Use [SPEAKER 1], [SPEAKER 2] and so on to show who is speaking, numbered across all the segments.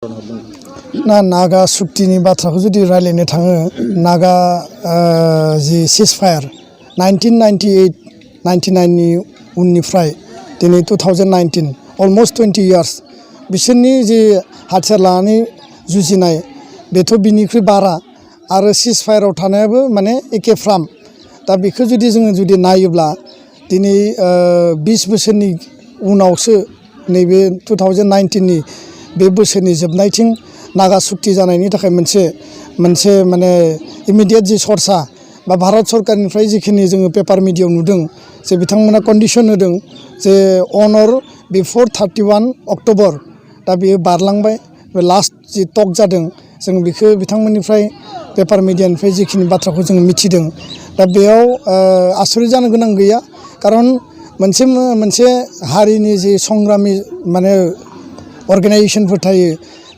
[SPEAKER 1] नागा सुक्तिनि बाथ्राखौ जुदि रायलायनो थाङो नागा जि सिजफायार 1998-99 नि उननिफ्राय दिनै 2019 अलमोस्ट 20 इयार्स बिसोरनि जि हाथियार लानानै जुजिनाय बेथ' बिनिख्रुइ बारा आरो सिजफायाराव थानायाबो माने एखेफ्राम दा बेखौ जुदि नायोब्ला दिनै 20 बोसोरनि उनावसो नैबे 2019 नि बे बोसोरनि जोबनायथिं नागा सुक्ति जानायनि थाखाय मोनसे माने इमिडियेट जि सरसा बा भारत सरकारनिफ्राय जिखिनि जोङो पेपार मिडियायाव नुदों जे बिथांमोना कन्डिशन होदों जे अनर बिफोर 31 अक्ट'बर दा बेयो बारलांबाय बे लास्ट जि टक जादों जों बेखौ बिथांमोननिफ्राय पेपार मिडियानिफ्राय जिखिनि बाथ्राखौ जों मिथिदों दा बेयाव आसरित जानो गोनां गैया खारन मोनसे हारिनि जि संग्रामि माने अर्गेनाइजेशनफोर थायो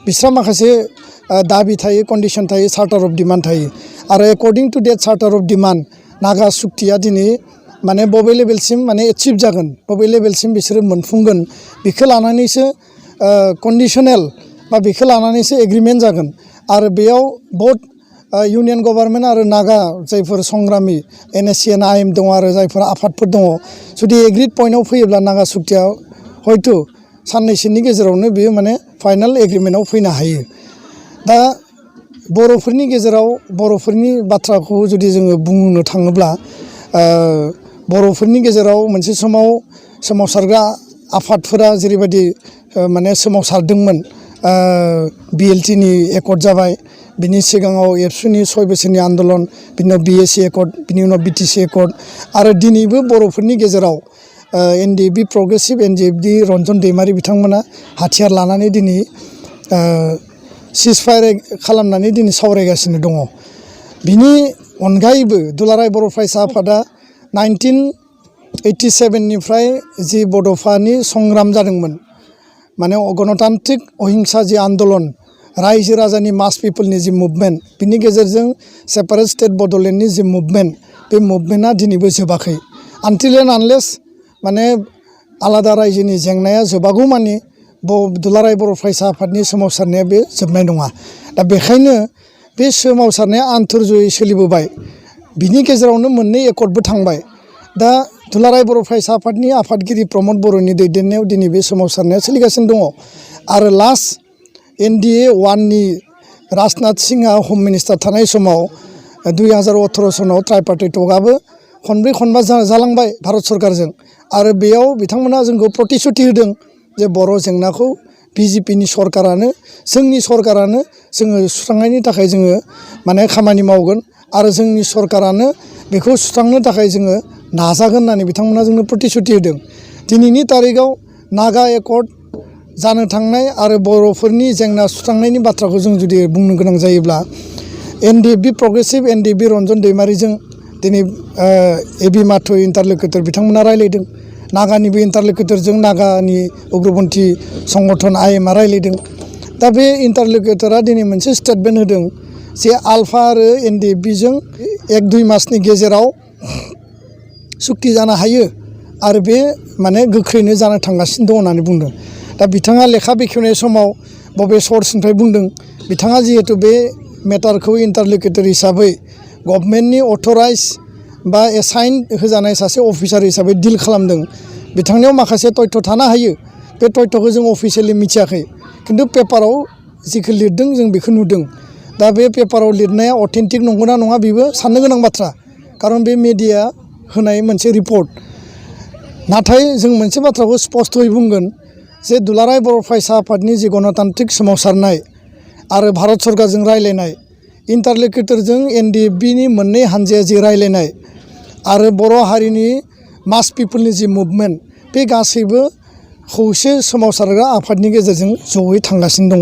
[SPEAKER 1] बिस्रा माखासे दाबि थायो कन्डिशन थायो चार्टार अफ डिमान्ड थायो आरो according to date charter of demand नागा सुक्तिया दिनै माने बबे लेभेलसिम माने एचिभ जागोन बबे लेभेलसिम बिसोरो मोनफुंगोन बेखौ लानानैसो कन्डिशनेल बा बेखौ लानानैसो एग्रिमेन्ट जागोन आरो बेयाव बहुत इउनियन गभर्नमेन्ट आरो नागा जायफोर संग्रामि NSCN दङ आरो जायफोर आफादफोर दङ जुदि एग्रिड पइन्टआव फैयोब्ला नागा सुक्तिया हयथ' साननैसोनि गेजेरावनो बेयो माने फाइनाल एग्रिमेन्टआव फैनो हायो दा बर'फोरनि गेजेराव बर'फोरनि बाथ्राखौ जुदि जोङो बुंनो थाङोब्ला बर'फोरनि गेजेराव मोनसे समाव सोमावसारग्रा आफादफोरा जेरैबायदि माने सोमावसारदोंमोन BLT नि एकर्ड जाबाय बिनि सिगाङाव एबसुनि 6 बोसोरनि आन्दलन बिनि उनाव BSc एकर्ड बिनि उनाव BTC एकर्ड आरो दिनैबो बर'फोरनि गेजेराव NDB प्रग्रेसिभ NDB रन्जन दैमारि बिथांमोना हाथियार लानानै दिनै सिजफायार खालामनानै दिनै सावरायगासिनो दङ बिनि अनगायैबो दुलाराय बर' फरायसा आफादा 1987 निफ्राय जि बड'फानि संग्राम जादोंमोन माने गणतान्त्रिक अहिंसा जि आन्दलन रायजो राजानि मास पिपोलनि जि मुभमेन्ट बिनि गेजेरजों सेपारेट स्टेट बड'लेण्डनि जि मुभमेन्ट बे मुभमेन्टआ दिनैबो जोबाखै आनटिल एन्ड आनलेस माने आलादा रायजोनि जेंनाया जोबागौ मानि दुलाराय बर' फरायसा आफादनि सोमावसारनाया बे जोबनाय नङा दा बेखायनो बे सोमावसारनाया आन्थोरजयै सोलिबोबाय बिनि गेजेरावनो मोननै एकर्डबो थांबाय दा दुलाराय बर' फरायसा आफादनि आफादगिरि प्रमद बर'नि दैदेननायाव दिनै बे सोमावसारनाया सोलिगासिनो दङ आरो लास्ट NDA 1 नि राजनाथ सिंहआ हम मिनिस्टार थानाय समाव 2018 सनाव ट्राइपार्टाइटकआबो खनब्रै खनबा जालांबाय भारत सरकारजों आरो बेयाव बिथांमोना जोंखौ प्रतिश्रुति होदों जे बर' जेंनाखौ BJPनि सरकारानो जोंनि सरकारानो जोङो सुस्रांनायनि थाखाय जोङो माने खामानि मावगोन आरो जोंनि सरकारानो बेखौ सुस्रांनो थाखाय जोङो नाजागोन होननानै बिथांमोना जोंनो प्रतिश्रुति होदों दिनैनि तारिखआव नागा एकर्ड जानो थांनाय आरो बर'फोरनि जेंना सुस्रांनायनि बाथ्राखौ जों जुदि बुंनो गोनां जायोब्ला NDB प्रग्रेसिभ NDB रन्जन दैमारिजों दिनै AB माथु इन्टारल'कुटर बिथांमोना रायलायदों नागानिबो इन्टारल'कुटरजों नागानि उग्रपन्थी संगठन IMआ रायलायदों दा बे इन्टारल'कुटरा दिनै मोनसे स्टेटमेन्ट होदों जे आल्फा आरो NDBजों 1-2 मासनि गेजेराव सुक्ति जानो हायो आरो बे माने गोख्रैनो जानो थांगासिनो दं होननानै बुंदों दा बिथाङा लेखा बेखेवनाय समाव बबे सर्सनिफ्राय बुंदों बिथाङा जिहेतु बे मेटारखौ इन्टारल'कुटर हिसाबै गभर्नमेन्टनि अथराइज बा एसाइन होजानाय सासे अफिसार हिसाबै डिल खालामदों बिथांनियाव माखासे तथ्य थानो हायो बे तथ्यखौ जों अफिसियेलि मिथियाखै खिन्थु पेपाराव जिखौ लिरदों जों बेखौ नुदों दा बे पेपाराव लिरनाया अथेन्टिक नंगौना नङा बेबो साननो गोनां बाथ्रा खारन बे मिडिया होनाय मोनसे रिपर्ट नाथाय जों मोनसे बाथ्राखौ स्पष्टयै बुंगोन जे दुलाराय बर' फरायसा आफादनि जि गणतान्त्रिक सोमावसारनाय आरो भारत सरकारजों रायलायनाय इन्टारल'कुटरजों NDBनि मोननै हानजाया जि रायलायनाय आरो बर' हारिनि मास पिपोलनि जि मुभमेन्ट बे गासैबो खौसे सोमावसारग्रा आफादनि गेजेरजों जयै थांगासिनो दङ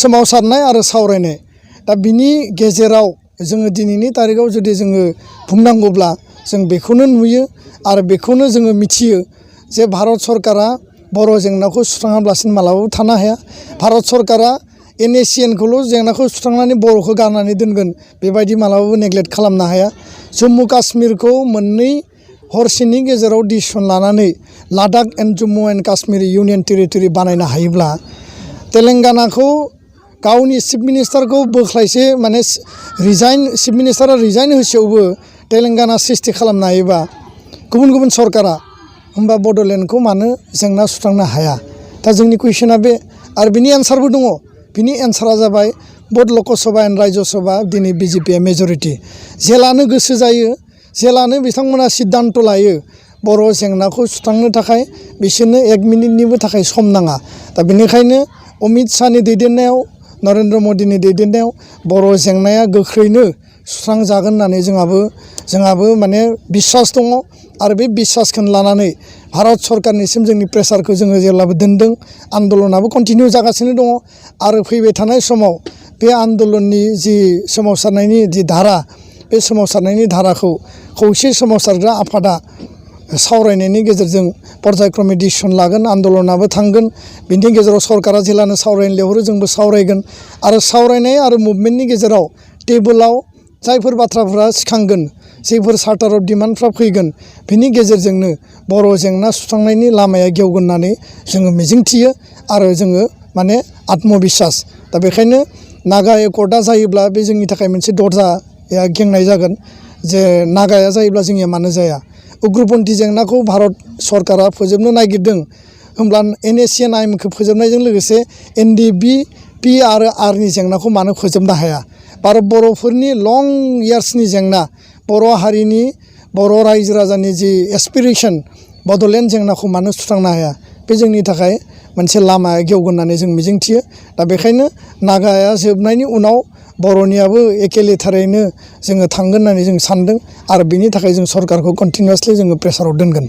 [SPEAKER 1] सोमावसारनाय आरो सावरायनाय दा बिनि गेजेराव जोङो दिनैनि तारिखआव जुदि जोङो बुंनांगौब्ला जों बेखौनो नुयो आरो बेखौनो जोङो मिथियो जे भारत सरकारा बर' जेंनाखौ सुस्राङाब्लासिनो मालाबाबो थानो हाया भारत सरकारा NSCNखौल' जेंनाखौ सुस्रांनानै बर'खौ गारनानै दोनगोन बेबायदि मालाबाबो नेग्लेक्ट खालामनो हाया जम्मु काश्मीरखौ मोननै हरसेनि गेजेराव डिसिसन लानानै Ladakh and Jammu and Kashmir union territory बानायनो हायोब्ला तेलेंगानाखौ गावनि चिफ मिनिस्टारखौ बोख्लायसे माने चिफ मिनिस्टारा रिजाइन होसेयावबो तेलेंगाना सृष्टि खालामनो हायोबा गुबुन गुबुन सरकारा होमबा बड'लेण्डखौ मानो जेंना सुस्रांनो हाया दा जोंनि कुइसना बे आरो बिनि एन्सारबो दङ बिनि एन्सारा जाबाय बड लकसभा एन्ड राज्य सभा दिनै बिजेपिआ मेजरिटि जेलानो गोसो जायो जेलानो बिथांमोना सिद्धान्त लायो बर' जेंनाखौ सुस्रांनो थाखाय बिसोरनो 1 मिनिटनिबो थाखाय सम नाङा दा बेनिखायनो अमित शाहनि दैदेननायाव नरेन्द्र मदिनि दैदेननायाव बर' जेंनाया गोख्रैनो सुस्रांजागोन होननानै जोंहाबो माने बिश्वास दङ आरो बे बिश्वासखौ लानानै भारत सरकारनिसिम जोंनि प्रेसारखौ जोङो जेब्लाबो दोनदों आन्दलनाबो कन्टिनिउ जागासिनो दङ आरो फैबाय थानाय समाव बे आन्दलननि जि सोमावसारनायनि जि धारा बे सोमावसारनायनि धाराखौ खौसे सोमावसारग्रा आफादा सावरायनायनि गेजेरजों पर्यायक्रमे डिसिसन लागोन आन्दलनाबो थांगोन बिनि गेजेराव सरकारा जेलानो सावरायनो लेंहरो जोंबो सावरायगोन आरो सावरायनाय आरो मुभमेन्टनि गेजेराव टेबोलाव जायफोर बाथ्राफोरा सिखांगोन जायफोर चार्टार अफ डिमान्डफ्रा फैगोन बिनि गेजेरजोंनो बर' जेंना सुस्रांनायनि लामाया गेवगोन होननानै जोङो मिजिंथियो आरो जोङो माने आत्मबिश्वास दा बेखायनो नागा एकर्डआ जायोब्ला बे जोंनि थाखाय मोनसे दरजाया गेंनाय जागोन जे नागाया जायोब्ला जोंनिया मानो जाया उग्रपन्थी जेंनाखौ भारत सरकारा फोजोबनो नागिरदों होमब्ला NACN-IM-खौ फोजोबनायजों लोगोसे NDP आरो आरनि जेंनाखौ मानो फोजोबनो हाया आरो बर'फोरनि लं इयार्सनि जेंना बर' हारिनि बर' रायजो राजानि जि एसपिरेसन बड'लेण्ड जेंनाखौ मानो सुस्रांनो हाया बे जोंनि थाखाय मोनसे लामा गेवगोन होननानै जों मिजिंथियो दा बेखायनो नागाया जोबनायनि उनाव बर'नियाबो एखे लेथारैनो जोङो थांगोन होननानै जों सानदों आरो बिनि थाखाय जों सरकारखौ कन्टिनिउआसलि जोङो प्रेसाराव दोनगोन